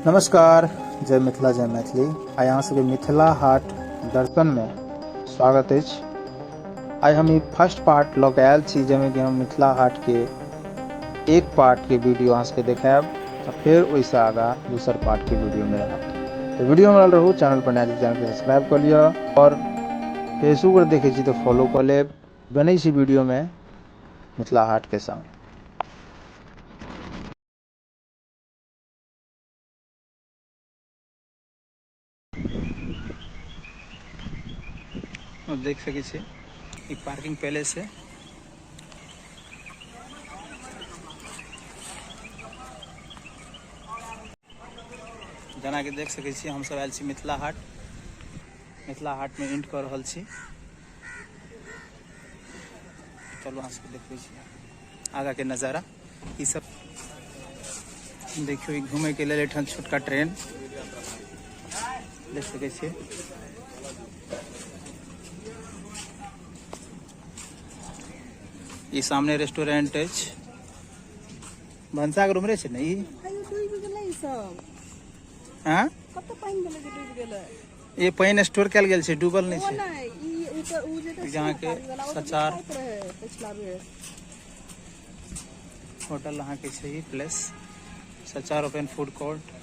नमस्कार, जय मिथिला जय मैथिली। आइ अहाँ सबके मिथिला हाट दर्शन में स्वागत अछि। आइ हम ई फर्स्ट पार्ट लऽ के आयल छी, जाहिमे कि हम मिथिला हाट के एक पार्ट के वीडियो अहाँ सबके देखायब आ फेर ओहिसँ आगाँ दोसर पार्ट के वीडियो में रहब। तऽ वीडियो में रहू, चैनल पर नया चैनल के सब्सक्राइब कऽ लिअ और फेसबुक पर देखै छी तऽ फॉलो कऽ लेब। बनै छी वीडियो में मिथिला हाट के संग। देख सकै छी ई पार्किंग पैलेस है। जेना कि देख सकै छी हमसब आयल छी मिथिला हाट। मिथिला हाट में एंट कऽ रहल छी। चलू अहाँ सबके देखबै छी आगा के नजारा। ई सब देखियौ, ई घूमे के लेल एठाम छोटका ट्रेन देख सकै छियै। ई सामने रेस्टोरेंट अछि, भनसाघर उम्हरे छै ने ई? डूबि गेलै ई सब। हाँ? कते पानि भेलै जे डूबि गेलै? ये पानि स्टोर कयल गेल छै, डूबल नहि ओ छै। नहि, ई ऊपर ऊ जे ई अहाँके पानि वाला, ओ तऽ सचार। देखाइत रहै पिछला बेर। होटल अहाँके छै ई प्लेस, सचार ओपन फूड कोर्ट।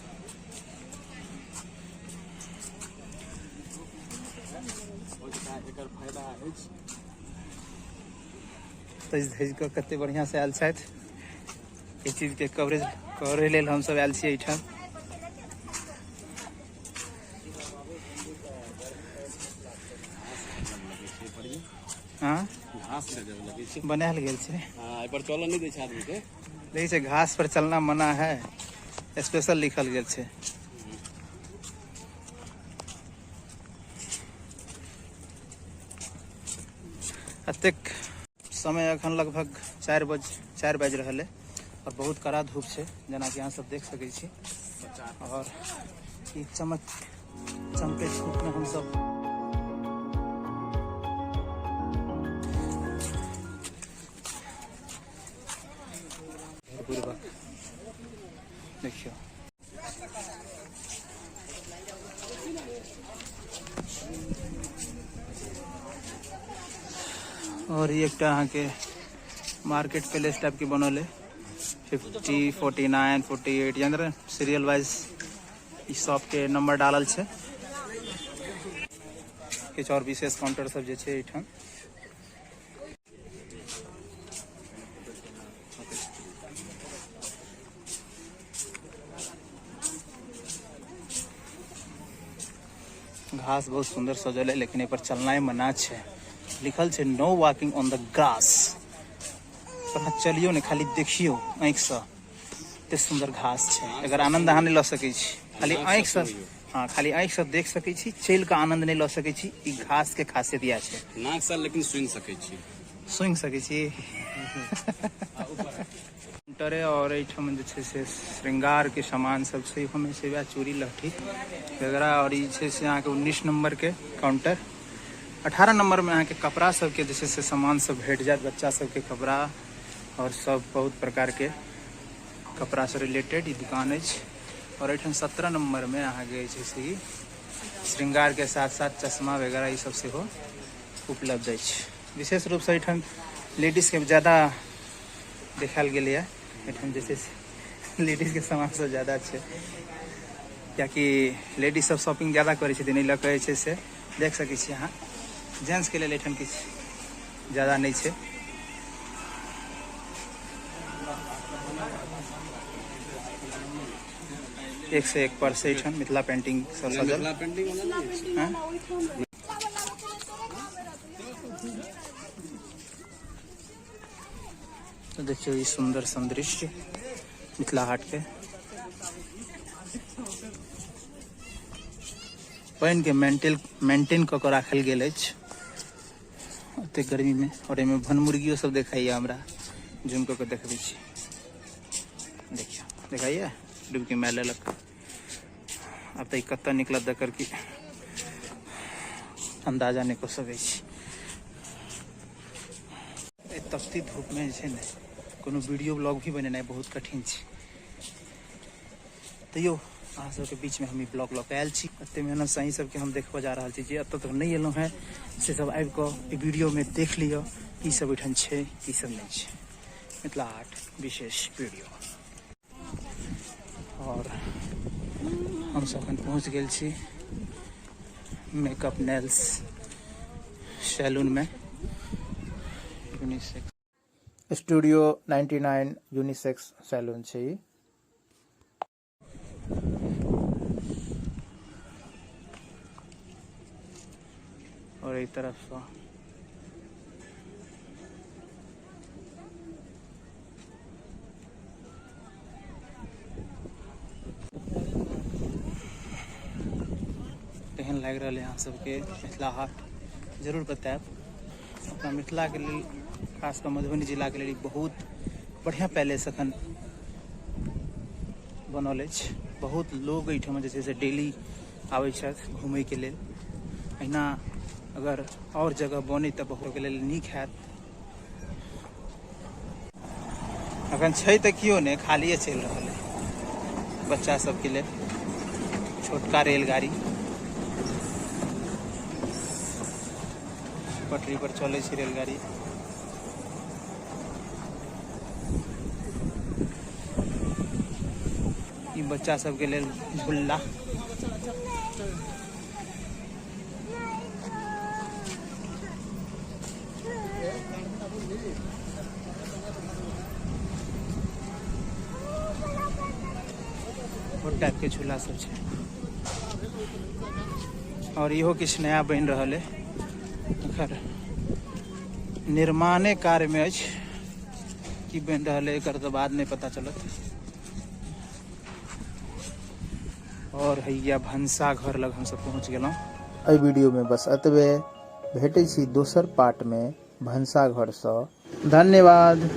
एकर फायदा अछि। सजि धजि कऽ कते बढ़िआँ से आयल छथि। एहि चीजके कवरेज करै लेल हमसब आयल छी एहिठाम। हाँ? घास गजब लगै छै। बनायल गेल छै। हाँ, एहि पर चलऽ नहि दै छै आदमी के। देखै छै घास पर चलना मना है, स्पेशल लिखल गेल छै। एतेक समय अखन लगभग 4 बाजि रहल है और बहुत कड़ा धूप छै, जेनाकि अहाँ सब देख सकै छी। और ई चमके धूप में हम सब पूर्वक देखियौ। और ई एकटा अहाँके मार्केट प्लेस टाइप के बनल है। 50, 49, 48 यानी सीरियल वाइज ई शॉप के नंबर डालल छै। किछु और विशेष काउंटर सब जे छै एहिठाम। घास बहुत सुंदर सजल है, लेकिन एहि पर चलनाइ मना छै। लिखल छै नो वॉकिंग ऑन the grass. पर अहाँ चलियौ ने, खाली देखियौ आँखिसँ, एते सुंदर घास छै। एकर आनंद अहाँ नहि लऽ सकै छी, खाली आँखिसँ। हाँ, खाली आँखिसँ देख सकै छी, चलि कऽ आनंद नहि लऽ सकै छी। ई घास के खासियत इएह छै। नाकसँ लेकिन सुनि सकै छी। सुनि सकै छी। काउंटर और एहिठाम जे छै से श्रृंगार के सामान सब छै। ओहोमे छै वएह चूड़ी लहठी वगैरह। और ई छै से अहाँके 19 नंबर के काउंटर। 18 नंबर में अहाँके कपड़ा सबके जे छै से सामान सब भेट जायत, बच्चा सबके कपड़ा और सब बहुत प्रकार के कपड़ा से रिलेटेड ई दुकान अछि। और एहिठाम 17 नंबर में अहाँके जे छै से ई श्रृंगार के साथ साथ चश्मा वगैरह ई सब सेहो उपलब्ध अछि। विशेष रूप से एहिठाम लेडीज के ज्यादा देखायल गेलैए। एहिठाम जे छै से लेडीज के सामान सब ज्यादा छै, कियाकि लेडीज सब शॉपिंग ज्यादा करै छथिन, एहि लऽ कऽ जे छै से देख सकै छी अहाँ। जेंट्स के लेल एहिठाम किछु ज्यादा नहि छै। एक से एक पर्स एहिठाम मिथिला पेंटिंग सब सजल। मिथिला पेंटिंग वाला नहि अछि। हाँ? तो देखियौ ई सुंदर सन दृश्य मिथिला हाट के। पानि के मेंटेन कऽ के राखल गेल अछि ओते गर्मी में। और एहिमे भनमुर्गियो सब देखाइया हमरा, जूम कऽ के देखबै छी। देखियौ देखाइया डुबकी मारि लेलक। आब तऽ ई कतऽ निकलत जकर कि अंदाजा नहि कऽ सकै छी। एहि तपती धूप में जे छै ने कोनो वीडियो ब्लॉग भी बनेनाइ बहुत कठिन छै, तैयो अहाँ सबके बीचमे हम ई ब्लॉग लऽ कऽ आयल छी। एते मेहनतसँ अहीं सबके हम देखबऽ जा रहल छी। जे एतऽ तक नहि एलहुँ हेँ से सब आबि कऽ ई वीडियोमे देख लिअ की सब एहिठाम छै, की सब नहि छै। मिथिला हाट विशेष वीडियो। और हमसब एखन पहुँच गेल छी मेकअप नेल्स सैलूनमे। यूनिसेक्स स्टूडियो 99 यूनिसेक्स सैलून छै ई। और एहि तरफसँ केहन लागि रहल है अहाँ सबके मिथिला हाट, जरूर बतायब। अपना मिथिलाके लेल, खास कऽ मधुबनी जिलाके लेल ई बहुत बढ़िआँ पैलेस एखन बनल अछि। बहुत लोग एहिठाम जे छै से डेली आबै छथि घूमयके लेल। अहिना अगर आओर जगह बनै तऽ बहुतके लेल नीक हैत। अखन छै तऽ केओ नहि, खालिए चलि रहल है। बच्चा सबके लेल छोटका रेलगाड़ी पटरी पर चलै छै रेलगाड़ी। ई बच्चा सबके लेल झूला। बहुत टाइप के झूला सब छै और इहो किछु नया बनि रहल है, एकर निर्माणे कार्य में अछि। की बनि रहल है एकर तऽ बाद में पता चलत। और हैया भनसा घर लग हमसब पहुँच गेलहुँ। एहि वीडियो में बस एतबे, भेटै छी दोसर पार्ट में भनसा घर सँ। धन्यवाद।